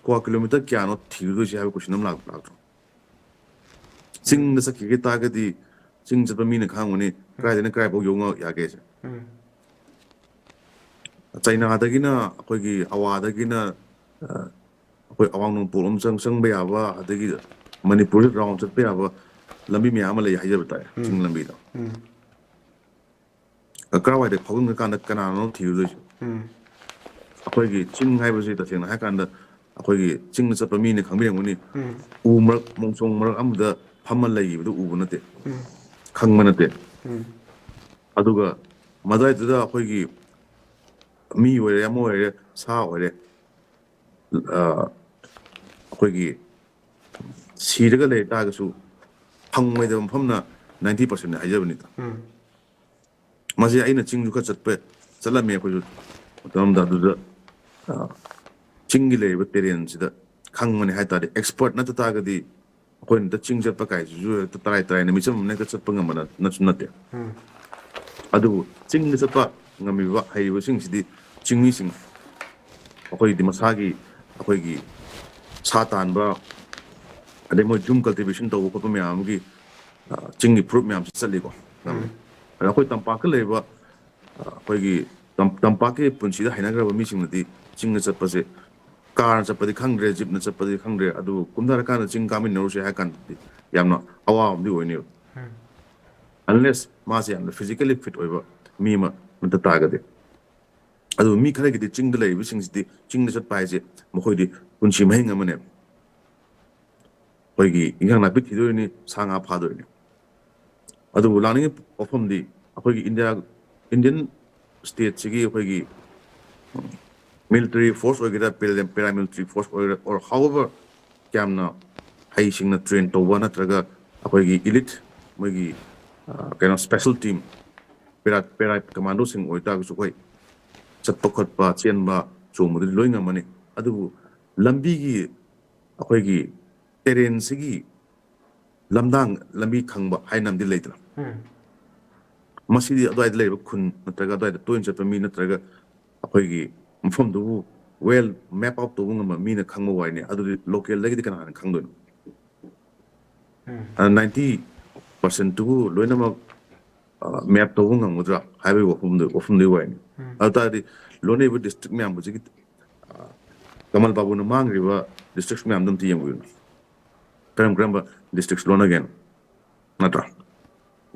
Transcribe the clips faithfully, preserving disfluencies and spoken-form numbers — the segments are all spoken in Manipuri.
ꯀ꯭ꯋꯥ ꯀꯤꯂꯣꯃꯤꯇꯔ ꯀꯌꯥꯅꯣ ꯊꯤꯔꯨꯗꯣꯏꯁꯦ ꯍꯥꯏꯕ ꯀꯣꯏꯁꯟ ꯑꯃ ꯂꯥꯛ- ꯂꯥꯛꯇ꯭ꯔꯣ? ꯆꯤꯡꯗ ꯆꯠꯈꯤꯒꯦ ꯇꯥꯔꯒꯗꯤ ꯆꯤꯡ ꯆꯠꯄ ꯃꯤꯅ ꯈꯪꯉꯝꯒꯅꯤ ꯀꯗꯥꯏꯗꯩꯅ ꯀꯗꯥꯏꯐꯥꯎ ꯌꯧ ꯉ- ꯌꯥꯒꯦꯁꯦ꯫ ꯎꯝ ꯆꯩꯅꯥꯗꯒꯤꯅ ꯑꯩꯈꯣꯏꯒꯤ ꯑꯋꯥꯗꯒꯤꯅ ꯑ, ꯑꯩꯈꯣꯏ ꯑꯋꯥꯡ ꯅꯣꯡꯄꯣꯛꯂꯣꯝ ꯆꯪ ꯆꯪꯕ ꯌꯥꯕ, ꯑꯗꯒꯤ ꯃꯅꯤꯄꯨꯔꯗ ꯔꯥꯎꯟ ꯆꯠꯄ ꯌꯥꯕ ꯂꯝꯕꯤ ꯃꯌꯥꯝ ꯑꯃ ꯂꯩ ꯍꯥꯏꯖꯕ ꯇꯥꯔꯦ꯫ ꯆꯤꯡ ꯂꯝꯕꯤꯗꯣ ꯎꯝ ꯀꯔꯥꯏꯋꯥꯏꯗ ꯐꯥꯎꯖꯤꯟꯈ꯭ꯔꯀꯥꯟꯗ ꯀꯅꯥꯅꯣ ꯊꯤꯔꯨꯗꯣꯏꯁꯦ? ꯎꯝ ꯑꯩꯈꯣꯏꯒꯤ ꯆꯤꯡ ꯍꯥꯏꯕꯁꯤ ꯇꯁꯦꯡꯅ ꯍꯥꯏꯔꯀꯥꯟꯗ ꯑꯩꯈꯣꯏꯒꯤ ꯆꯤꯡꯗ ꯆꯠꯄ ꯃꯤꯅ ꯈꯪꯕꯤꯔꯝꯒꯅꯤ꯫ ꯎꯝ ꯎ ꯃꯔꯛ, ꯃꯣꯡꯁꯣꯡ ꯃꯔꯛ ꯑꯃꯗ ꯐꯝꯃ ꯂꯩꯈꯤꯕꯗꯨ ꯎꯕ ꯅꯠꯇꯦ, ꯎꯝ ꯈꯪꯕ ꯅꯠꯇꯦ꯫ ꯎꯝ ꯑꯗꯨꯒ ꯃꯗꯥꯏꯗꯨꯗ ꯑꯩꯈꯣꯏꯒꯤ ꯃꯤ ꯑꯣꯏꯔꯦ, ꯑꯃ ꯑꯣꯏꯔꯦ, ꯁꯥ ꯑꯣꯏꯔꯦ, ꯑ, ꯑꯩꯈꯣꯏꯒꯤ ꯁꯤꯔꯒ ꯂꯩ ꯇꯥꯔꯒꯁꯨ ꯐꯪꯉꯣꯏꯗꯕ ꯃꯐꯝꯅ ninety percent ꯍꯥꯏꯖꯕꯅꯤꯗ꯫ ꯎꯝ ꯃꯁꯤ ꯑꯩꯅ ꯆꯤꯡꯁꯨ ꯈꯔ ꯆꯠꯄ, ꯆꯠꯂꯝꯃꯦ ꯑꯩꯈꯣꯏꯁꯨ ꯃꯇꯝ ꯑꯃꯗ꯫ ꯑꯗꯨꯗ, ꯑ, ꯆꯤꯡꯒꯤ ꯂꯩꯔꯤꯕ ꯇꯦꯔꯦꯟꯁꯤꯗ ꯈꯪꯕꯅꯦ ꯍꯥꯏ ꯇꯥꯔꯗꯤ, ꯑꯦꯛꯁꯄꯔꯠ ꯅꯠꯇ ꯇꯥꯔꯒꯗꯤ ꯑꯩꯈꯣꯏꯅ ꯍꯦꯛꯇ ꯆꯤꯡ ꯆꯠꯄ ꯀꯥꯏꯁꯤꯁꯨ ꯍꯦꯛꯇ ꯇꯔꯥꯏ ꯇꯔꯥꯏꯅ ꯃꯤꯆꯝ ꯑꯃꯅ ꯍꯦꯛꯇ ꯆꯠꯄ ꯉꯝꯕ ꯅꯠ- ꯅꯠꯁꯨ ꯅꯠꯇꯦ꯫ ꯎꯝ ꯑꯗꯨꯕꯨ ꯆꯤꯡꯗ ꯆꯠꯄ ꯉꯝꯃꯤꯕ ꯍꯩꯔꯤꯕꯁꯤꯡꯁꯤꯗꯤ ꯆꯤꯡꯃꯤꯁꯤꯡ, ꯑꯩꯈꯣꯏꯗꯤ ꯃꯁꯥꯒꯤ, ꯑꯩꯈꯣꯏꯒꯤ ꯁꯥ ꯇꯥꯟꯕ, ꯑꯗꯩ ꯃꯣꯏ ꯖꯨꯝ ꯀꯜꯇꯤꯚꯦꯁꯟ ꯇꯧꯕ ꯈꯣꯠꯄ ꯃꯌꯥꯝ ꯑꯃꯒꯤ, ꯑ, ꯆꯤꯡꯒꯤ ꯐꯨꯔꯨꯞ ꯃꯌꯥꯝꯁꯤ ꯆꯠꯂꯤꯀꯣ꯫ ꯉꯝꯃꯤ꯫ ꯑꯗ ꯑꯩꯈꯣꯏ ꯇꯝꯄꯥꯛꯇ ꯂꯩꯔꯤꯕ, ꯑ, ꯑꯩꯈꯣꯏꯒꯤ ꯇꯝ- ꯇꯝꯄꯥꯛꯀꯤ ꯄꯨꯟꯁꯤꯗ ꯍꯩꯅꯈ꯭ꯔꯕ ꯃꯤꯁꯤꯡꯅꯗꯤ ꯆꯤꯡꯗ ꯆꯠꯄꯁꯦ, ꯀꯥꯔꯅ ꯆꯠꯄꯗꯤ ꯈꯪꯗ꯭ꯔꯦ, ꯖꯤꯞꯅ ꯆꯠꯄꯗꯤ ꯈꯪꯗ꯭ꯔꯦ, ꯑꯗꯨꯕꯨ ꯀꯨꯝꯊꯔꯀꯥꯟꯗ ꯆꯤꯡ ꯀꯥꯃꯤꯟꯅꯔꯨꯁꯦ ꯍꯥꯏ ꯀꯥꯟꯗꯗꯤ ꯌꯥꯝꯅ ꯑꯋꯥꯕ ꯑꯃꯗꯤ ꯑꯣꯏꯅꯦꯕ꯫ ꯎꯝ Unless ꯃꯥꯁꯦ ꯌꯥꯝꯅ physically fit ꯑꯣꯏꯕ ꯃꯤ ꯑꯃ ꯅꯠꯇ ꯇꯥꯔꯒꯗꯤ꯫ ꯑꯗꯨ ꯃꯤ ꯈꯔꯒꯤꯗꯤ ꯆꯤꯡꯗ ꯂꯩꯔꯤꯕꯁꯤꯡꯁꯤꯗꯤ ꯆꯤꯡꯗ ꯆꯠꯄ ꯍꯥꯏꯁꯦ ꯃꯈꯣꯏꯗꯤ ꯄꯨꯟꯁꯤ ꯃꯍꯤꯡ ꯑꯃꯅꯦꯕ꯫ ꯑꯩꯈꯣꯏꯒꯤ ꯏꯟꯁꯥꯡ ꯅꯥꯄꯤ ꯊꯤꯗꯣꯏꯅꯤ, ꯁꯥ ꯉꯥ ꯐꯥꯗꯣꯏꯅꯤ꯫ ꯑꯗꯨꯕꯨ ꯂꯥꯛꯅꯤꯡꯉꯤ ꯋꯥꯐꯝꯗꯤ ꯑꯩꯈꯣꯏꯒꯤ ꯏꯟꯗꯤꯌꯥ, ꯏꯟꯗꯤꯌꯟ ꯁ꯭ꯇꯦꯠꯁꯤꯒꯤ ꯑꯩꯈꯣꯏꯒꯤ ꯃꯤꯂꯤꯇꯔꯤ ꯐꯣꯔꯁ ꯑꯣꯏꯒꯦꯔꯥ, ꯄꯦꯔꯥ ꯃꯤꯂꯤꯇꯔꯤ ꯐꯣꯔꯁ ꯑꯣꯏꯒꯦꯔꯥ, or however ꯀꯌꯥꯝꯅ ꯍꯩꯁꯤꯡꯅ ꯇ꯭ꯔꯦꯟ ꯇꯧꯕ ꯅꯠꯇ꯭ꯔꯒ ꯑꯩꯈꯣꯏꯒꯤ ꯏꯂꯤꯠ ꯃꯣꯏꯒꯤ, ꯑ, ꯀꯩꯅꯣ, ꯁ꯭ꯄꯦꯁꯦꯜ ꯇꯤꯝ, ꯄꯦꯔꯥ ꯄꯦꯔꯥ ꯀꯃꯥꯟꯗꯣꯁꯤꯡ ꯑꯣꯏꯇꯥꯔꯒꯁꯨ ꯑꯩꯈꯣꯏ ꯆꯠꯄ ꯈꯣꯠꯄ, ꯆꯦꯟꯕ, ꯆꯣꯡꯕꯗꯨꯗꯤ ꯂꯣꯏ ꯉꯝꯃꯅꯤ꯫ ꯑꯗꯨꯕꯨ ꯂꯝꯕꯤꯒꯤ, ꯑꯩꯈꯣꯏꯒꯤ ꯇꯦꯔꯦꯟꯁꯤꯒꯤ ꯂꯝꯗꯥꯡ ꯂꯝꯕꯤ ꯈꯪꯕ ꯍꯥꯏꯅ ꯑꯃꯗꯤ ꯂꯩꯗꯅ, ꯎꯝ ꯃꯁꯤꯗꯤ ꯑꯗꯨꯋꯥꯏꯗ ꯂꯩꯔꯤꯕ ꯈꯨꯟ ꯅꯠꯇ꯭ꯔꯒ ꯑꯗꯨꯋꯥꯏꯗ ꯇꯣꯏꯅ ꯆꯠꯄ ꯃꯤ ꯅꯠꯇ꯭ꯔꯒ ꯑꯩꯈꯣꯏꯒꯤ ꯃꯐꯝꯗꯨꯕꯨ well map out ꯇꯧꯕ ꯉꯝꯕ ꯃꯤꯅ ꯈꯪꯕ ꯋꯥꯏꯅꯦ, ꯑꯗꯨꯗꯤ local ꯗꯒꯤꯗꯤ ꯀꯅꯥꯅ ꯈꯪꯗꯣꯏꯅꯣ? ꯎꯝ. ꯑꯗꯨ ninety percent ꯇꯨꯕꯨ ꯂꯣꯏꯅꯃꯛ map ꯇꯧꯕ ꯉꯝꯒꯗ꯭ꯔꯥ ꯍꯥꯏꯕꯒꯤ ꯋꯥꯐꯝꯗꯨ, ꯋꯥꯐꯝꯗꯨꯒꯤ ꯋꯥꯔꯤꯅꯤ꯫ ꯎꯝ. ꯑꯗꯨ ꯇꯥꯔꯗꯤ ꯂꯣꯟꯅꯔꯤꯕ district ꯃꯌꯥꯝ, ꯍꯧꯖꯤꯛꯀꯤ ꯑ, ꯀꯃꯜ ꯕꯥꯕꯨꯅ ꯃꯥꯡꯈ꯭ꯔꯤꯕ districts ꯃꯌꯥꯝꯗꯣ ꯑꯝꯇ ꯌꯦꯡꯕꯤꯌꯨꯅꯦ꯫ ꯀꯔꯝ ꯀꯔꯝꯕ districts ꯂꯣꯟꯅꯒꯦꯅꯣ? ꯅꯠꯇ꯭ꯔꯥ?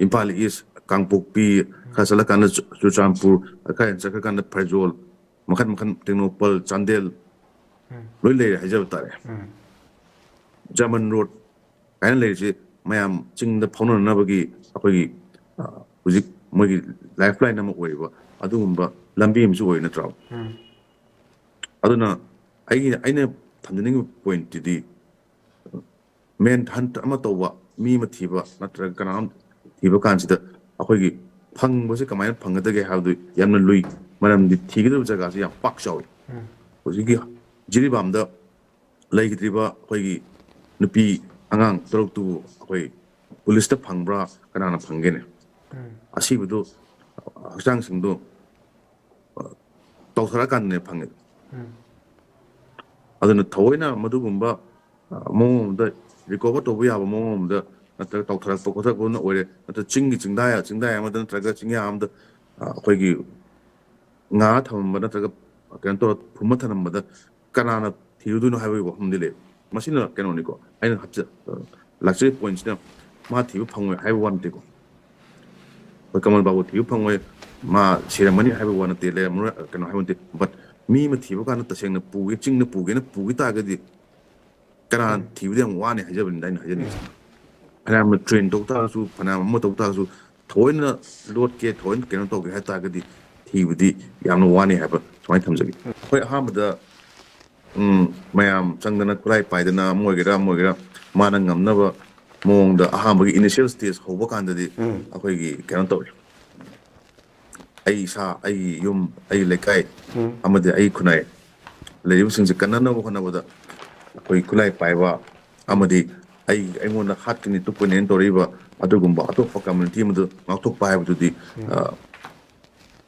ꯏꯝꯐꯥꯜ East, ꯀꯥꯡꯄꯣꯛꯄꯤ, ꯈꯔ ꯆꯠꯂꯀꯥꯟꯗ ꯆꯨ-, ꯆꯨꯔꯆꯥꯟꯄꯨꯔ, ꯈꯔ ꯍꯦꯟꯅ ꯆꯠꯈ꯭ꯔꯀꯥꯟꯗ ꯐꯦꯔꯖꯣꯜ, ꯃꯈꯟ ꯃꯈꯟ, ꯇꯦꯡꯅꯧꯄꯜ, ꯆꯥꯟꯗꯦꯜ, ꯎꯝ. ꯂꯣꯏ ꯂꯩꯔꯦ ꯍꯥꯏꯖꯕ ꯇꯥꯔꯦ꯫ ꯎꯝ. German road ꯀꯥꯏꯅ ꯂꯩꯔꯤꯁꯤ ꯃꯌꯥꯝ ꯆꯤꯡꯗ ꯐꯥꯎꯅꯅꯕꯒꯤ ꯑꯩꯈꯣꯏꯒꯤ, ꯑ, ꯍꯧꯖꯤꯛ ꯃꯣꯏꯒꯤ lifeline ꯑꯃ ꯑꯣꯏꯔꯤꯕ ꯑꯗꯨꯒꯨꯝꯕ ꯂꯝꯕꯤ ꯑꯃꯁꯨ ꯑꯣꯏ, ꯅꯠꯇ꯭ꯔꯣ? ꯎꯝ. ꯑꯗꯨꯅ ꯑꯩꯒꯤ, ꯑꯩꯅ ꯊꯝꯖꯅꯤꯡꯉꯤꯕ point ꯇꯨꯗꯤ, man hunt ꯑꯃ ꯇꯧꯕ, ꯃꯤ ꯑꯃ ꯊꯤꯕ ꯅꯠꯇ꯭ꯔꯒ ꯀꯅꯥ ꯑꯃ ꯊꯤꯕ ꯀꯥꯟꯁꯤꯗ ꯑꯩꯈꯣꯏꯒꯤ ꯐꯪꯕꯁꯦ ꯀꯃꯥꯏꯅ ꯐꯪꯒꯗꯒꯦ ꯍꯥꯏꯕꯗꯨ ꯌꯥꯝꯅ ꯂꯨꯏ꯫ ꯃꯔꯝꯗꯤ ꯊꯤꯒꯗꯕ ꯖꯒꯥꯁꯤ ꯌꯥꯝ ꯄꯥꯛ ꯆꯥꯎꯏ꯫ ꯎꯝ. ꯍꯧꯖꯤꯛꯀꯤ ꯖꯤꯔꯤꯕꯥꯝꯗ ꯂꯩꯈꯤꯗ꯭ꯔꯤꯕ ꯑꯩꯈꯣꯏꯒꯤ ꯅꯨꯄꯤ ꯑꯉꯥꯡ ꯇꯔꯨꯛꯇꯨꯕꯨ ꯑꯩꯈꯣꯏ ꯄꯨꯂꯤꯁꯇ ꯐꯪꯕ꯭ꯔꯥ, ꯀꯅꯥꯅ ꯐꯪꯒꯦꯅꯦ? ꯎꯝ. ꯑꯁꯤꯕꯗꯨ, ꯍꯛꯆꯥꯡꯁꯤꯡꯗꯣ, ꯑ, ꯇꯧꯊꯔꯀꯥꯟꯗꯅꯦ ꯐꯪꯉꯦ꯫ ꯎꯝ. ꯑꯗꯨꯅ ꯊꯑꯣꯏꯅ ꯃꯗꯨꯒꯨꯝꯕ, ꯑ, ꯃꯑꯣꯡ ꯑꯃꯗ recover ꯇꯧꯕ ꯌꯥꯕ ꯃꯑꯣꯡ ꯑꯃꯗ ꯅꯠꯇ꯭ꯔꯒ ꯇꯧꯊꯔꯛꯄ ꯈꯣꯠꯊꯔꯛꯄꯅ ꯑꯣꯏꯔꯦ, ꯅꯠꯇ꯭ꯔꯒ ꯆꯤꯡꯒꯤ ꯆꯤꯡꯗꯥ, ꯆꯤꯡꯗꯥꯏ ꯑꯃꯗ ꯅꯠꯇ꯭ꯔꯒ ꯆꯤꯡꯌꯥ ꯑꯃꯗ, ꯑ, ꯑꯩꯈꯣꯏꯒꯤ ꯉꯥ ꯊꯝꯃꯝꯕ ꯅꯠꯇ꯭ꯔꯒ ꯀꯩꯅꯣ ꯇꯧꯔ ꯐꯨꯝꯃ ꯊꯝꯃꯝꯕꯗ ꯀꯅꯥꯅ ꯊꯤꯔꯨꯗꯣꯏꯅꯣ ꯍꯥꯏꯕꯒꯤ ꯋꯥꯐꯝꯗꯤ ꯂꯩ꯫ ꯃꯁꯤꯅ ꯀꯩꯅꯣꯅꯤꯀꯣ, ꯑꯩꯅ ꯍꯥꯞꯆ-, ꯑ, ꯂꯥꯛꯆꯔꯤꯕ pointꯁꯤꯅ ꯃꯥ ꯊꯤꯕ ꯐꯪꯉꯣꯏ ꯍꯥꯏꯕ ꯋꯥ ꯅꯠꯇꯦꯀꯣ꯫ ꯑꯩꯈꯣꯏ ꯀꯃꯜ ꯕꯥꯕꯨ ꯊꯤꯕ ꯐꯪꯉꯣꯏ, ꯃꯥ ꯁꯤꯔꯝꯃꯅꯤ ꯍꯥꯏꯕ ꯋꯥ ꯅꯠꯇꯦ, ꯂꯩꯔꯝꯃꯔꯣꯏ, ꯀꯩꯅꯣ ꯍꯥꯏꯕ ꯅꯠꯇꯦ꯫ But ꯃꯤ ꯑꯃ ꯊꯤꯕ ꯀꯥꯟꯗ ꯇꯁꯦꯡꯅ ꯄꯨꯒꯦ, ꯆꯤꯡꯗ ꯄꯨꯒꯦꯅ ꯄꯨꯒꯤ ꯇꯥꯔꯒꯗꯤ ꯀꯅꯥ ꯎꯝ. ꯊꯤꯕꯗꯤ ꯌꯥꯝ ꯋꯥꯅꯤ ꯍꯥꯏꯖꯕꯅꯤꯗ ꯑꯩꯅ ꯍꯥꯏꯖꯅꯤꯡꯉꯤꯁꯦ꯫ ꯐꯅꯌꯥꯝꯅ train ꯇꯧ ꯇꯥꯔꯁꯨ, ꯐꯅꯌꯥꯝ ꯑꯃ ꯇꯧ ꯇꯥꯔꯁꯨ, ꯊꯑꯣꯏꯅ ꯂꯣꯠꯀꯦ, ꯊꯑꯣꯏꯅ ꯀꯩꯅꯣ ꯇꯧꯒꯦ ꯍꯥꯏ ꯇꯥꯔꯒꯗꯤ ꯊꯤꯕꯗꯤ ꯌꯥꯝꯅ ꯋꯥꯅꯤ ꯍꯥꯏꯕ ꯁꯨꯃꯥꯏꯅ ꯊꯝꯖꯒꯦ꯫ ꯑꯩꯈꯣꯏ ꯑꯍꯥꯟꯕꯗ, ꯎꯝ, ꯃꯌꯥꯝ ꯆꯪꯗꯅ ꯈꯨꯠꯂꯥꯏ ꯄꯥꯏꯗꯅ ꯑꯃ ꯑꯣꯏꯒꯦꯔꯥ ꯑꯃ ꯑꯣꯏꯒꯦꯔꯥ ꯃꯥꯅ ꯉꯝꯅꯕ ꯃꯑꯣꯡꯗ ꯑꯍꯥꯟꯕꯒꯤ initial stage ꯍꯧꯕ ꯀꯥꯟꯗꯗꯤ ꯎꯝ. ꯑꯩꯈꯣꯏꯒꯤ ꯀꯩꯅꯣ ꯇꯧꯔꯦ꯫ ꯑꯩ ꯏꯁꯥ, ꯑꯩꯒꯤ ꯌꯨꯝ, ꯑꯩꯒꯤ ꯂꯩꯀꯥꯏ ꯎꯝ. ꯑꯃꯗꯤ ꯑꯩꯒꯤ ꯈꯨꯟꯅꯥꯏ ꯂꯩꯔꯤꯕꯁꯤꯡꯁꯦ ꯀꯟꯅꯅꯕ ꯍꯣꯠꯅꯕꯗ ꯑꯩꯈꯣꯏ ꯈꯨꯠꯂꯥꯏ ꯄꯥꯏꯕ ꯑꯃꯗꯤ ꯑꯩ, ꯑꯩꯉꯣꯟꯗ ꯍꯥꯠꯀꯅꯤ ꯇꯨꯞꯀꯅꯤꯅ ꯇꯧꯔꯛꯏꯕ ꯑꯗꯨꯒꯨꯝꯕ ꯑꯇꯣꯞꯄ community ꯑꯃꯗꯨ ꯉꯥꯛꯊꯣꯛꯄ ꯍꯥꯏꯕꯗꯨꯗꯤ, ꯎꯝ. ꯑ,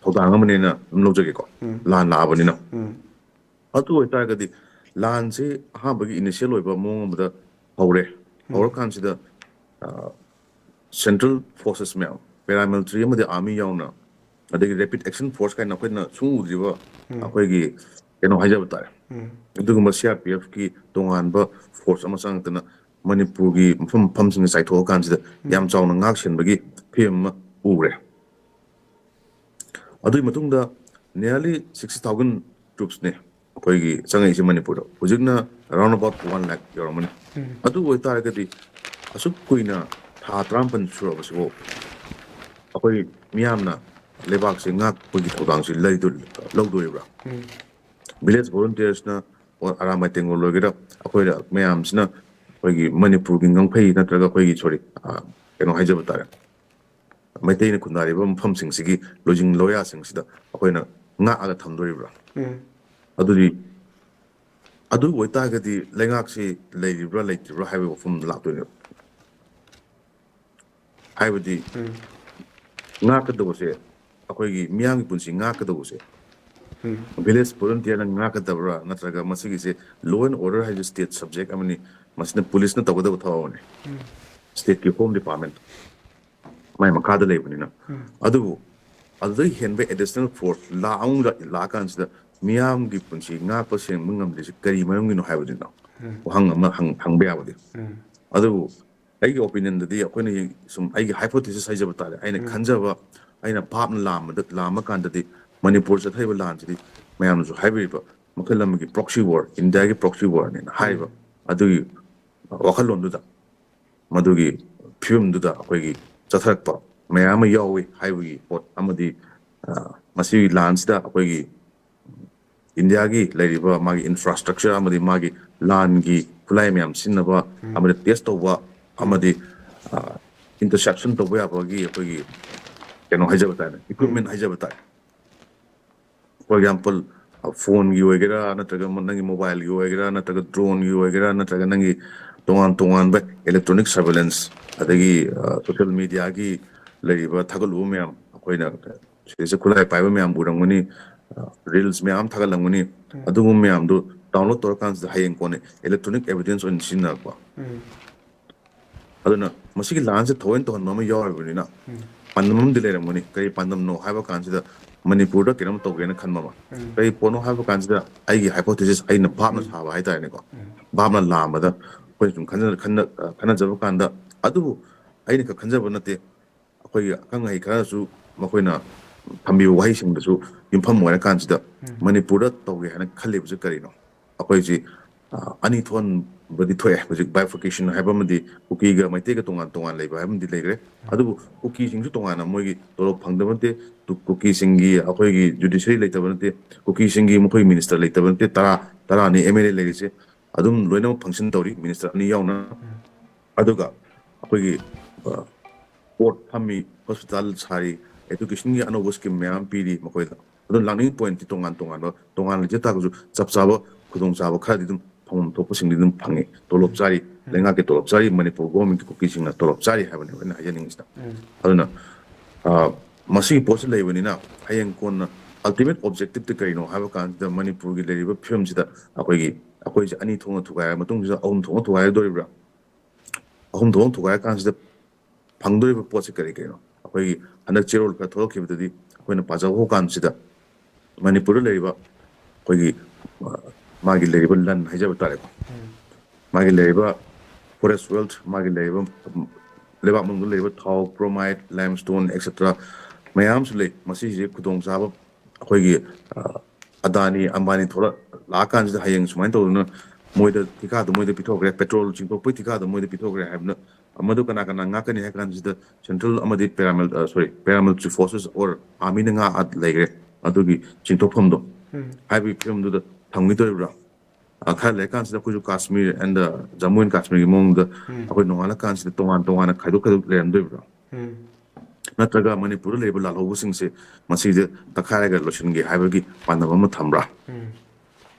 ꯊꯧꯗꯥꯡ ꯑꯃꯅꯦꯅ ꯑꯗꯨꯝ ꯂꯧꯖꯒꯦꯀꯣ꯫ ꯎꯝ. ꯂꯥꯟ ꯂꯥꯛꯑꯕꯅꯤꯅ꯫ ꯎꯝ. ꯑꯗꯨ ꯑꯣꯏꯇꯥꯔꯒꯗꯤ ꯂꯥꯟꯁꯤ ꯑꯍꯥꯟꯕꯒꯤ initial ꯑꯣꯏꯕ ꯃꯑꯣꯡ ꯑꯃꯗ ꯍꯧꯔꯦ꯫ ꯍꯧꯔꯀꯥꯟꯁꯤꯗ, ꯑ, central forces ꯃꯌꯥꯝ, paramilitary ꯑꯃꯗꯤ army ꯌꯥꯎꯅ, ꯑꯗꯒꯤ rapid action force ꯀꯥꯏꯅ ꯑꯩꯈꯣꯏꯅ ꯁꯨꯡꯎ ꯎꯗ꯭ꯔꯤꯕ ꯑꯩꯈꯣꯏꯒꯤ ꯀꯩꯅꯣ ꯍꯥꯏꯖꯕ ꯇꯥꯔꯦ, ꯑꯗꯨꯒꯨꯝꯕ C R P F ꯀꯤ ꯇꯣꯉꯥꯟꯕ force ꯑꯃ ꯆꯪꯉꯛꯇꯅ ꯃꯅꯤꯄꯨꯔꯒꯤ ꯃꯐꯝ ꯃꯐꯝꯁꯤꯡꯗ ꯆꯥꯏꯊꯣꯛꯑꯀꯥꯟꯁꯤꯗ ꯌꯥꯝ ꯆꯥꯎꯅ ꯉꯥꯛ ꯁꯦꯟꯕꯒꯤ ꯐꯤꯕꯝ ꯑꯃ ꯎꯔꯦ꯫ ꯑꯗꯨꯒꯤ ꯃꯇꯨꯡꯗ nearly sixty thousand troops ꯅꯦ ꯑꯩꯈꯣꯏꯒꯤ ꯆꯪꯉꯛꯏꯁꯦ ꯃꯅꯤꯄꯨꯔꯗ꯫ ꯍꯧꯖꯤꯛꯅ around about one lakh ꯌꯧꯔꯝꯃꯅꯤ꯫ ꯑꯗꯨ ꯑꯣꯏꯇꯥꯔꯒꯗꯤ ꯑꯁꯨꯛ ꯀꯨꯏꯅ ꯊꯥ ꯇꯔꯥꯃꯥꯄꯟ ꯁꯨꯔꯕꯁꯤꯕꯨ ꯑꯩꯈꯣꯏ ꯃꯤꯌꯥꯝꯅ ꯂꯩꯕꯥꯛꯁꯦ ꯉꯥꯛꯄꯒꯤ ꯊꯧꯗꯥꯡꯁꯤ ꯂꯩꯗꯣ-, ꯂꯧꯗꯣꯔꯤꯕ꯭ꯔꯥ? Village volunteers ꯅ ꯑꯣ ꯑꯔꯥꯝꯕꯥꯏ ꯇꯦꯡꯒꯣꯜ ꯑꯣꯏꯒꯦꯔꯥ, ꯑꯩꯈꯣꯏꯅ ꯃꯌꯥꯝꯁꯤꯅ ꯑꯩꯈꯣꯏꯒꯤ ꯃꯅꯤꯄꯨꯔꯒꯤ ꯉꯝꯈꯩ ꯅꯠꯇ꯭ꯔꯒ ꯑꯩꯈꯣꯏꯒꯤ, sorry, ꯑ, ꯀꯩꯅꯣ ꯍꯥꯏꯖꯕ ꯇꯥꯔꯦ, ꯃꯩꯇꯩꯅ ꯈꯨꯟꯗꯥꯔꯤꯕ ꯃꯐꯝꯁꯤꯡꯁꯤꯒꯤ ꯂꯣꯏꯖꯤꯡ ꯂꯣꯌꯥꯁꯤꯡꯁꯤꯗ ꯑꯩꯈꯣꯏꯅ ꯉꯥꯛꯑꯒ ꯊꯝꯗꯣꯔꯤꯕ꯭ꯔꯥ? ꯑꯗꯨꯗꯤ, ꯑꯗꯨ ꯑꯣꯏꯇꯥꯔꯒꯗꯤ ꯂꯩꯉꯥꯛꯁꯤ ꯂꯩꯔꯤꯕ꯭ꯔꯥ ꯂꯩꯇ꯭ꯔꯤꯕ꯭ꯔꯥ ꯍꯥꯏꯕꯒꯤ ꯋꯥꯐꯝꯗ ꯂꯥꯛꯇꯣꯏꯅꯦꯕ꯫ ꯍꯥꯏꯕꯗꯤ ꯉꯥꯛꯀꯗꯧꯕꯁꯦ, ꯑꯩꯈꯣꯏꯒꯤ ꯃꯤꯌꯥꯝꯒꯤ ꯄꯨꯟꯁꯤ ꯉꯥꯛꯀꯗꯧꯕꯁꯦ village volunteer ꯅ ꯉꯥꯛꯀꯗꯕ꯭ꯔꯥ, ꯅꯠꯇ꯭ꯔꯒ ꯃꯁꯤꯒꯤꯁꯦ law and order ꯍꯥꯏꯕꯁꯤ state subject ꯑꯃꯅꯤ, ꯃꯁꯤꯅ police ꯅ ꯇꯧꯒꯗꯕ ꯊꯕꯛ ꯑꯃꯅꯤ, state ꯀꯤ home department ꯃꯥꯏ ꯃꯈꯥꯗ ꯂꯩꯕꯅꯤꯅ꯫ ꯑꯗꯨꯕꯨ ꯑꯗꯨꯗꯒꯤ ꯍꯦꯟꯕ additional force ꯂꯥꯛ ꯑꯃꯨꯛ ꯂꯥꯛꯑꯀꯥꯟꯁꯤꯗ ꯃꯤꯌꯥꯝꯒꯤ ꯄꯨꯟꯁꯤ ꯉꯥꯛꯄ ꯁꯦꯡꯕ ꯉꯝꯗ꯭ꯔꯤꯁꯤ ꯀꯔꯤ ꯃꯔꯝꯒꯤꯅꯣ ꯍꯥꯏꯕꯗꯨꯅꯣ ꯋꯥꯍꯪ ꯑꯃ ꯍꯪ-, ꯍꯪꯕ ꯌꯥꯕꯗꯤ꯫ ꯑꯗꯨꯕꯨ ꯑꯩꯒꯤ opinion ꯗꯗꯤ, ꯑꯩꯈꯣꯏꯅ ꯁꯨꯝ ꯑꯩꯒꯤ hypothesis ꯍꯥꯏꯖꯕ ꯇꯥꯔꯦ, ꯑꯩꯅ ꯈꯟꯖꯕ, ꯑꯩꯅ ꯚꯥꯞꯅ ꯂꯥꯝꯕꯗ, ꯂꯥꯝꯕ ꯀꯥꯟꯗꯗꯤ ꯃꯅꯤꯄꯨꯔ ꯆꯠꯊꯔꯤꯕ ꯂꯥꯟꯁꯤꯗꯤ ꯃꯌꯥꯝꯅꯁꯨ ꯍꯥꯏꯕꯤꯔꯤꯕ ꯃꯈꯜ ꯑꯃꯒꯤ proxy war, ꯏꯟꯗꯤꯌꯥꯒꯤ proxy war ꯅꯦꯅ ꯍꯥꯏꯔꯤꯕ ꯑꯗꯨꯒꯤ ꯋꯥꯈꯜꯂꯣꯟꯗꯨꯗ, ꯃꯗꯨꯒꯤ ꯐꯤꯕꯝꯗꯨꯗ ꯑꯩꯈꯣꯏꯒꯤ ꯆꯠꯊꯔꯛꯄ ꯃꯌꯥꯝ ꯑꯃ ꯌꯥꯎꯏ ꯍꯥꯏꯕꯒꯤ ꯄꯣꯠ ꯑꯃꯗꯤ, ꯑ, ꯃꯁꯤꯒꯤ ꯂꯥꯟꯁꯤꯗ ꯑꯩꯈꯣꯏꯒꯤ ꯏꯟꯗꯤꯌꯥꯒꯤ ꯂꯩꯔꯤꯕ ꯃꯥꯒꯤ infrastructure ꯑꯃꯗꯤ ꯃꯥꯒꯤ ꯂꯥꯟꯒꯤ ꯈꯨꯠꯂꯥꯏ ꯃꯌꯥꯝ ꯁꯤꯖꯤꯟꯅꯕ ꯑꯃꯗꯤ test ꯇꯧꯕ ꯑꯃꯗꯤ, ꯑ, interception ꯇꯧꯕ ꯌꯥꯕꯒꯤ ꯑꯩꯈꯣꯏꯒꯤ ꯀꯩꯅꯣ ꯍꯥꯏꯖꯕ ꯇꯥꯔꯦ, equipment ꯍꯥꯏꯖꯕ ꯇꯥꯔꯦ꯫ For example, ꯑ, phone ꯒꯤ ꯑꯣꯏꯒꯦꯔꯥ, ꯅꯠꯇ꯭ꯔꯒ ꯅꯪꯒꯤ mobile ꯒꯤ ꯑꯣꯏꯒꯦꯔꯥ, ꯅꯠꯇ꯭ꯔꯒ drone ꯒꯤ ꯑꯣꯏꯒꯦꯔꯥ, ꯅꯠꯇ꯭ꯔꯒ ꯅꯪꯒꯤ ꯇꯣꯉꯥꯟ ꯇꯣꯉꯥꯟꯕ electronic surveillance, ꯑꯗꯒꯤ, ꯑ, social media ꯒꯤ ꯂꯩꯔꯤꯕ ꯊꯥꯒꯠꯂꯨꯕ ꯃꯌꯥꯝ, ꯑꯩꯈꯣꯏꯅ ꯁꯤꯗꯩꯁꯤꯗ ꯈꯨꯠꯂꯥꯏ ꯄꯥꯏꯕ ꯃꯌꯥꯝ ꯎꯔꯝꯒꯅꯤ꯫ ꯔꯤꯜꯁ ꯃꯌꯥꯝ ꯊꯥꯒꯠꯂꯝꯒꯅꯤ꯫ ꯑꯗꯨꯒꯨꯝꯕ ꯃꯌꯥꯝꯗꯨ ꯗꯥꯎꯟꯂꯣꯗ ꯇꯧꯔꯀꯥꯟꯁꯤꯗ ꯍꯌꯦꯡ ꯀꯣꯟꯅ ꯏꯂꯦꯛꯇ꯭ꯔꯣꯅꯤꯛ ꯑꯦꯚꯤꯗꯦꯟꯁ ꯑꯣꯏꯅ ꯁꯤꯖꯤꯟꯅꯔꯛꯄ꯫ ꯑꯗꯨꯅ ꯃꯁꯤꯒꯤ ꯂꯥꯟꯁꯦ ꯊꯑꯣꯏꯅ ꯇꯧꯍꯟꯕ ꯑꯃ ꯌꯥꯎꯔꯤꯕꯅꯤꯅ ꯄꯥꯟꯗꯝ ꯑꯃꯗꯤ ꯂꯩꯔꯝꯒꯅꯤ꯫ ꯀꯔꯤ ꯄꯥꯟꯗꯝꯅꯣ ꯍꯥꯏꯕ ꯀꯥꯟꯁꯤꯗ ꯃꯅꯤꯄꯨꯔꯗ ꯀꯩꯅꯣꯝ ꯇꯧꯒꯦꯅ ꯈꯟꯕ ꯑꯃ꯫ ꯀꯔꯤ ꯄꯣꯠꯅꯣ ꯍꯥꯏꯕ ꯀꯥꯟꯁꯤꯗ ꯑꯩꯒꯤ ꯍꯥꯏꯄꯣꯊꯦꯁꯤꯁ, ꯑꯩꯅ ꯚꯥꯞꯅ ꯁꯥꯕ ꯍꯥꯏꯇꯥꯔꯦꯅꯦꯀꯣ, ꯚꯥꯞꯅ ꯂꯥꯝꯕꯗ ꯑꯩꯈꯣꯏꯅ ꯁꯨꯝ ꯈꯟꯖ- ꯈꯟꯅ- ꯈꯟꯅꯖꯕ ꯀꯥꯟꯗ, ꯑꯗꯨꯕꯨ ꯑꯩꯅ ꯈꯛ ꯈꯟꯖꯕ ꯅꯠꯇꯦ, ꯑꯩꯈꯣꯏꯒꯤ ꯑꯈꯪ ꯑꯍꯩ ꯈꯔꯅꯁꯨ ꯃꯈꯣꯏꯅ ꯊꯝꯕꯤꯕ ꯋꯥꯍꯩꯁꯤꯡꯗꯁꯨ ꯌꯨꯝꯐꯝ ꯑꯣꯏꯔꯀꯥꯟꯁꯤꯗ ꯃꯅꯤꯄꯨꯔꯗ ꯇꯧꯒꯦ ꯍꯥꯏꯅ ꯈꯜꯂꯤꯕꯁꯤ ꯀꯔꯤꯅꯣ? ꯑꯩꯈꯣꯏꯁꯤ, ꯑ, ꯑꯅꯤ ꯊꯣꯛꯍꯟꯕꯗꯤ ꯊꯣꯛꯑꯦ꯫ ꯍꯧꯖꯤꯛ bifurcation ꯍꯥꯏꯕ ꯑꯃꯗꯤ ꯀꯨꯀꯤꯒ ꯃꯩꯇꯩꯒ ꯇꯣꯉꯥꯟ ꯇꯣꯉꯥꯟ ꯂꯩꯕ ꯍꯥꯏꯕ ꯑꯃꯗꯤ ꯂꯩꯈ꯭ꯔꯦ꯫ ꯑꯗꯨꯕꯨ ꯀꯨꯀꯤꯁꯤꯡꯁꯨ ꯇꯣꯉꯥꯟꯅ ꯃꯣꯏꯒꯤ ꯇꯣꯂꯣꯞ ꯐꯪꯗꯕ ꯅꯠꯇꯦ, ꯇꯨ- ꯀꯨꯀꯤꯁꯤꯡꯒꯤ ꯑꯩꯈꯣꯏꯒꯤ ꯖꯨꯗꯤꯁꯔꯤ ꯂꯩꯇꯕ ꯅꯠꯇꯦ, ꯀꯨꯀꯤꯁꯤꯡꯒꯤ ꯃꯈꯣꯏ ꯃꯤꯅꯤꯁꯇꯔ ꯂꯩꯇꯕ ꯅꯠꯇꯦ, ꯇꯔꯥ, ꯇꯔꯥꯅꯤ ꯑꯦꯝ ꯑꯦꯜ ꯑꯦ ꯂꯩꯔꯤꯁꯦ, ꯑꯗꯨꯝ ꯂꯣꯏꯅꯃꯛ ꯐꯪꯁꯟ ꯇꯧꯔꯤ, ꯃꯤꯅꯤꯁꯇꯔ ꯑꯅꯤ ꯌꯥꯎꯅ꯫ ꯑꯗꯨꯒ ꯑꯩꯈꯣꯏꯒꯤ, ꯑ, ꯄꯣꯔꯠ ꯐꯝꯃꯤ, ꯍꯣꯁꯄꯤꯇꯥꯜ ꯁꯥꯔꯤ, ꯑꯦꯖꯨꯀꯦꯁꯟꯒꯤ ꯑꯅꯧꯕ ꯁ꯭ꯀꯤꯝ ꯃꯌꯥꯝ ꯄꯤꯔꯤ ꯃꯈꯣꯏꯗ꯫ ꯑꯗꯨ ꯂꯥꯛꯅꯤꯡ ꯄꯣꯏꯟꯠꯇꯤ ꯇꯣꯉꯥꯟ ꯇꯣꯉꯥꯟꯕ, ꯇꯣꯉꯥꯟ ꯂꯩꯖ ꯇꯥꯔꯒꯁꯨ ꯆꯞ ꯆꯥꯕ ꯈꯨꯗꯣꯡꯆꯥꯕ ꯈꯔꯗꯤ ꯑꯗꯨꯝ ꯐꯪꯐꯝ ꯊꯣꯛꯄꯁꯤꯡꯗꯤ ꯑꯗꯨꯝ ꯐꯪꯉꯤ꯫ ꯇꯣꯂꯣꯞ ꯆꯥꯔꯤ, ꯂꯩꯉꯥꯛꯀꯤ ꯇꯣꯂꯣꯞ ꯆꯥꯔꯤ, ꯃꯅꯤꯄꯨꯔ ꯒꯣꯔꯃꯦꯟꯠꯀꯤ ꯀꯨꯀꯤꯁꯤꯡꯅ ꯇꯣꯂꯣꯞ ꯆꯥꯔꯤ ꯍꯥꯏꯕꯅꯦꯕ ꯑꯩꯅ ꯍꯥꯏꯖꯅꯤꯡꯉꯤꯁꯤꯅ꯫ ꯑꯗꯨꯅ, ꯑ, ꯃꯁꯤꯒꯤ ꯄꯣꯠꯁꯤ ꯂꯩꯕꯅꯤꯅ ꯍꯌꯦꯡ ꯀꯣꯟꯅ ꯑꯜꯇꯤꯃꯦꯠ ꯑꯣꯕꯖꯦꯛꯇꯤꯞꯇꯤ ꯀꯔꯤꯅꯣ ꯍꯥꯏꯕ ꯀꯥꯟꯁꯤꯗ ꯃꯅꯤꯄꯨꯔꯒꯤ ꯂꯩꯔꯤꯕ ꯐꯤꯕꯝꯁꯤꯗ ꯑꯩꯈꯣꯏꯒꯤ, ꯑꯩꯈꯣꯏꯁꯦ ꯑꯅꯤ ꯊꯣꯛꯅ ꯊꯨꯒꯥꯏꯔ ꯃꯇꯨꯡꯁꯤꯗ ꯑꯍꯨꯝ ꯊꯣꯛꯅ ꯊꯨꯒꯥꯏꯔꯗꯣꯔꯤꯕ꯭ꯔꯥ? ꯑꯍꯨꯝ ꯊꯣꯛꯅ ꯊꯨꯒꯥꯏꯔ ꯀꯥꯟꯁꯤꯗ ꯐꯪꯗꯣꯔꯤꯕ ꯄꯣꯠꯁꯤ ꯀꯔꯤ ꯀꯔꯤꯅꯣ? ꯑꯩꯈꯣꯏꯒꯤ ꯍꯟꯗꯛ ꯆꯦꯔꯣꯜ ꯈꯔ ꯊꯣꯛꯂꯛꯈꯤꯕꯗꯗꯤ ꯑꯩꯈꯣꯏꯅ ꯄꯥꯖꯍꯧꯕ ꯀꯥꯟꯁꯤꯗ ꯃꯅꯤꯄꯨꯔꯗ ꯂꯩꯔꯤꯕ ꯑꯩꯈꯣꯏꯒꯤ, ꯑ, ꯃꯥꯒꯤ ꯂꯩꯔꯤꯕ ꯂꯟ ꯍꯥꯏꯖꯕ ꯇꯥꯔꯦꯀꯣ, ꯃꯥꯒꯤ ꯂꯩꯔꯤꯕ ꯐꯣꯔꯦꯁ ꯋꯦꯜꯊ, ꯃꯥꯒꯤ ꯂꯩꯔꯤꯕ, ꯎꯝ, ꯂꯩꯕꯥꯛ ꯃꯅꯨꯡꯗ ꯂꯩꯔꯤꯕ ꯊꯥꯎ, ꯀ꯭ꯔꯣꯃꯥꯏꯠ, ꯂꯥꯏꯝꯁ꯭ꯇꯣꯟ, ꯑꯦꯠꯁꯦꯇ꯭ꯔꯥ ꯃꯌꯥꯝ ꯑꯃꯁꯨ ꯂꯩ꯫ ꯃꯁꯤꯁꯦ ꯈꯨꯗꯣꯡꯆꯥꯕ ꯑꯩꯈꯣꯏꯒꯤ, ꯑ, ꯑꯗꯥꯅꯤ, ꯑꯝꯕꯥꯅꯤ ꯊꯣꯛꯂꯛ- ꯂꯥꯛꯑꯀꯥꯟꯁꯤꯗ ꯍꯌꯦꯡ ꯁꯨꯃꯥꯏꯅ ꯇꯧꯗꯅ ꯃꯣꯏꯗ ꯊꯤꯀꯥꯗꯣ ꯃꯣꯏꯗ ꯄꯤꯊꯣꯛꯈ꯭ꯔꯦ, ꯄꯦꯇ꯭ꯔꯣꯜ ꯆꯤꯡꯊꯣꯛꯄꯒꯤ ꯊꯤꯀꯥꯗꯣ ꯃꯣꯏꯗ ꯄꯤꯊꯣꯛꯈ꯭ꯔꯦ ꯍꯥꯏꯕꯅ ꯃꯗꯨ ꯀꯅꯥ ꯀꯅꯥ ꯉꯥꯛꯀꯅꯤ ꯍꯥꯏ ꯀꯥꯟꯁꯤꯗ ꯁꯦꯟꯇ꯭ꯔꯦꯜ ꯑꯃꯗꯤ ꯄꯦꯔꯥꯃꯤꯜ-, ꯑ, ꯁꯣꯔꯤ, ꯄꯦꯔꯥꯃꯤꯂꯤꯇꯔꯤ ꯐꯣꯔꯁꯦꯁ ꯑꯣꯔ ꯑꯥꯔꯃꯤꯅ ꯉꯥꯛꯑ ꯂꯩꯈ꯭ꯔꯦ ꯑꯗꯨꯒꯤ ꯆꯤꯡꯊꯣꯛꯐꯝꯗꯣ꯫ ꯍꯥꯏꯕꯒꯤ ꯐꯤꯕꯝꯗꯨꯗ ꯊꯝꯈꯤꯗꯣꯔꯤꯕ꯭ꯔꯥ? ꯑ, ꯈꯔ ꯂꯩꯔꯀꯥꯟꯁꯤꯗ ꯑꯩꯈꯣꯏꯁꯨ ꯀꯥꯁꯃꯤꯔ and, ꯑ, ꯖꯃꯨ ꯑꯦꯟ ꯀꯥꯁꯃꯤꯔꯒꯤ ꯃꯑꯣꯡꯗ ꯑꯩꯈꯣꯏ ꯅꯣꯡꯉꯥꯜꯂꯀꯥꯟꯁꯤꯗ ꯇꯣꯉꯥꯟ ꯇꯣꯉꯥꯟꯅ ꯈꯥꯏꯗꯣꯛ ꯈꯥꯏꯗꯣꯛ ꯂꯩꯔꯝꯗꯣꯔꯤꯕ꯭ꯔꯥ? ꯅꯠꯇ꯭ꯔꯒ ꯃꯅꯤꯄꯨꯔꯗ ꯂꯩꯔꯤꯕ ꯂꯥꯜꯍꯧꯕꯁꯤꯡꯁꯦ ꯃꯁꯤꯗ ꯇꯛꯈꯥꯏꯔꯒ ꯂꯣꯏꯁꯤꯟꯒꯦ ꯍꯥꯏꯕꯒꯤ ꯄꯥꯟꯗꯝ ꯑꯃ ꯊꯝꯕ꯭ꯔꯥ?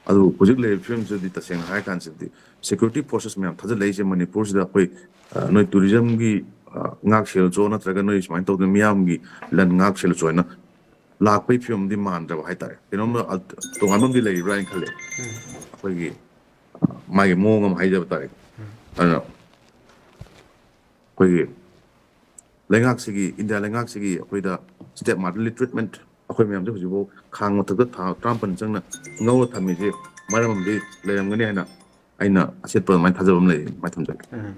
ꯑꯗꯨ ꯍꯧꯖꯤꯛ ꯂꯩꯔꯤꯕ ꯐꯤꯕꯝꯁꯤꯗꯗꯤ ꯇꯁꯦꯡꯅ ꯍꯥꯏꯔ ꯀꯥꯟꯁꯤꯗꯗꯤ ꯁꯦꯀ꯭ꯌꯨꯔꯤꯇꯤ ꯐꯣꯔꯁꯦꯁ ꯃꯌꯥꯝ ꯊꯥꯖꯤꯜꯂꯛꯏꯁꯦ ꯃꯅꯤꯄꯨꯔꯁꯤꯗ ꯑꯩꯈꯣꯏ, ꯑ, ꯅꯣꯏ ꯇꯨꯔꯤꯖꯝꯒꯤ, ꯑ, ꯉꯥꯛ ꯁꯦꯜꯂꯁꯨ ꯅꯠꯇ꯭ꯔꯒ ꯅꯣꯏ ꯁꯨꯃꯥꯏꯅ ꯇꯧꯗꯅ ꯃꯤꯌꯥꯝꯒꯤ ꯂꯟ ꯉꯥꯛ ꯁꯦꯜꯂꯁꯨ ꯍꯥꯏꯅ ꯂꯥꯛꯄꯒꯤ ꯐꯤꯕꯝꯗꯤ ꯃꯥꯟꯗ꯭ꯔꯕ ꯍꯥꯏꯇꯥꯔꯦ꯫ ꯀꯩꯅꯣꯝꯃ ꯑꯜ-, ꯇꯣꯉꯥꯟꯕ ꯑꯃꯗꯤ ꯂꯩꯔꯤꯕ꯭ꯔꯥ ꯍꯥꯏꯅ ꯈꯜꯂꯦ꯫ ꯑꯩꯈꯣꯏꯒꯤ, ꯑ, ꯃꯥꯒꯤ ꯃꯑꯣꯡ ꯑꯃ ꯍꯥꯏꯖꯕ ꯇꯥꯔꯦ꯫ ꯑꯗꯨꯅ ꯑꯩꯈꯣꯏꯒꯤ ꯂꯩꯉꯥꯛꯁꯤꯒꯤ, ꯏꯟꯗꯤꯌꯥ ꯂꯩꯉꯥꯛꯁꯤꯒꯤ ꯑꯩꯈꯣꯏꯗ stepmotherly treatment, ꯑꯩꯈꯣꯏ ꯃꯌꯥꯝꯁꯦ ꯍꯧꯖꯤꯛꯐꯥꯎ ꯈꯥꯡ ꯃꯊꯛꯇ ꯊꯥ ꯇꯔꯥꯃꯥꯄꯟ ꯆꯪꯅ ꯉꯧꯔ ꯊꯝꯃꯤꯁꯦ ꯃꯔꯝ ꯑꯃꯗꯤ ꯂꯩꯔꯝꯒꯅꯤ ꯍꯥꯏꯅ ꯑꯩꯅ ꯑꯁꯦꯠꯄ ꯑꯗꯨꯃꯥꯏꯅ ꯊꯥꯖꯕ ꯑꯃ ꯂꯩ꯫ ꯑꯗꯨꯃꯥꯏꯅ ꯊꯝꯖꯒꯦ꯫